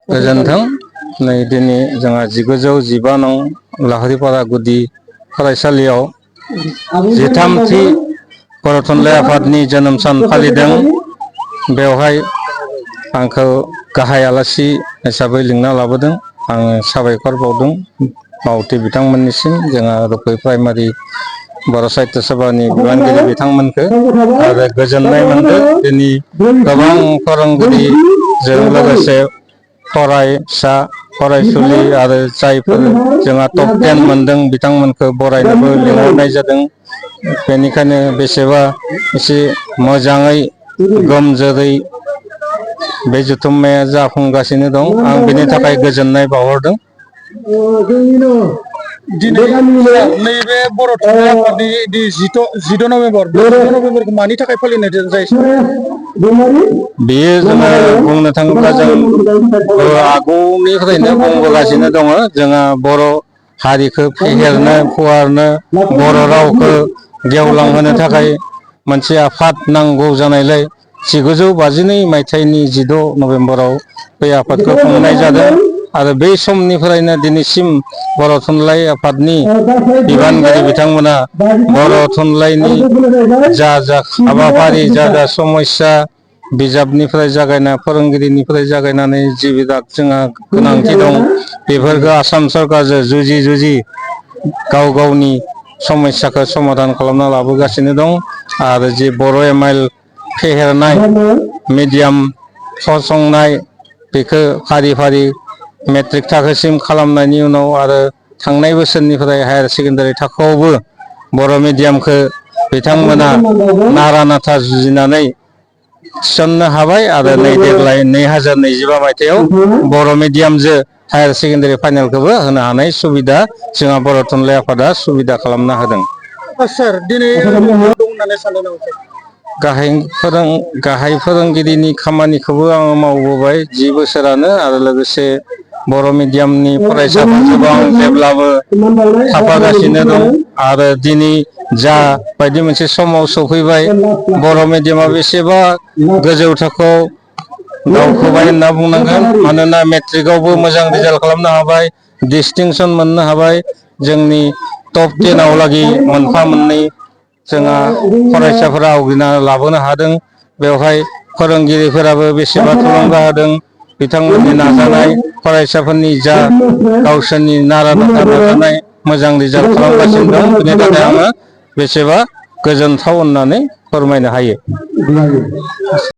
गोजोन्थों। नै दिनै जोंहा 1915 नं लाहारीपारा गुदि फरायसालियाव 13थि बर' थुनलाइ आफादनि जोनोम सान फालिदों। बेवहाय आंखौ गाहाय आलासि हिसाबै लिंना लाबोदों। आङो साबायखर बावदों मावथि बिथांमोननिसिम, जोंहा रुपै प्राइमारि बर' साहित्य सभानि बिबानगिरि बिथांमोनखौ आरो गोजोननाय मोनदों। दिनै गोबां फोरोंगिरिजों लोगोसे फरायसा फरायसुलि आरो जायफोर जोंहा टप 10 मोनदों बिथांमोनखौ बरायनोबो लिंहरनाय जादों। बेनिखायनो बेसेबा एसे मोजाङै गोमजोरै बे जथुम्माया जाफुंगासिनो दं। आं बेनि थाखाय गोजोननाय बावहरदों। दिनै नैबे बर' थुनलाइ आफादनि 10 नभेम्बर बे 10 नभेम्बरखौ मानि थाखाय फालिनाय जायो? बेयो जोङो बुंनो थाङोब्ला जों आगोलनिफ्रायनो बुंबोगासिनो दङ। जोंहा बर' हारिखौ फेहेरनो फुवारनो बर' रावखौ गेवलांहोनो थाखाय मोनसे आफाद नांगौ जानायलाय 1952 मायथाइनि 16 नभेम्बराव बे आफादखौ खुंनाय जादों। आरो बै समनिफ्रायनो दिनैसिम बर' थुनलाइ आफादनि बिबानगिरि बिथांमोना बर' थुनलाइनि जा हाबाफारि जा समस्या बिजाबनिफ्राय जागायना फोरोंगिरिनिफ्राय जागायनानै जि जोंहा गोनांथि दं बेफोरखौ आसाम सरकारजों जुजि जुजि गाव गावनि समस्याखौ समाधान खालामना लाबोगासिनो दं। आरो जि बर' एमाइल फेहेरनाय मिडियाम फसंनाय बेखौ फारि फारि मेट्रिक थाखोसिम खालामनायनि उनाव आरो थांनाय बोसोरनिफ्राय हायार सेकेन्डारि थाखोआवबो बर' मिडियामखौ बिथांमोना नारा नाथा जुजिनानै थिसननो हाबाय। आरो नै देग्लाय 2025 मायथाइयाव बर' मिडियामजों हायार सेकेन्डारि फाइनालखौबो होनो हानाय सुबिदा जोंहा बर' थुनलाइ आफादा सुबिदा खालामना होदों। सार दिनै दं होननानै सानो नामा सार? गाहाय फोरोंगिरिनि खामानिखौबो आङो मावबोबाय 10 बोसोरानो। आरो लोगोसे बर' मिडियामनि फरायसाफोरखौबो आं जेब्लाबो थाफागासिनो दं। आरो दिनै जा बायदि मोनसे समाव सफैबाय बर' मिडियामा बेसेबा गोजौ थाखोआव दावखोबाय होनना बुंनांगोन। मानोना मेट्रिकआवबो मोजां रिजाल्ट खालामनो हाबाय, डिस्टिंसन मोननो हाबाय। जोंनि टप 10 लागै मोनफा मोननै जोंहा फरायसाफोरा आवग्रिना लाबोनो हादों। बेवहाय फोरोंगिरिफोराबो बेसेबा थुलुंगा होदों। बिथांमोननि नाजानाय फरायसाफोरनि जा गावसोरनि नारा नाथा नाजानाय मोजां रिजाल्ट खालामगासिनो दं। बेनि थाखाय आङो बेसेबा गोजोनथाव होननानै फोरमायनो हायो।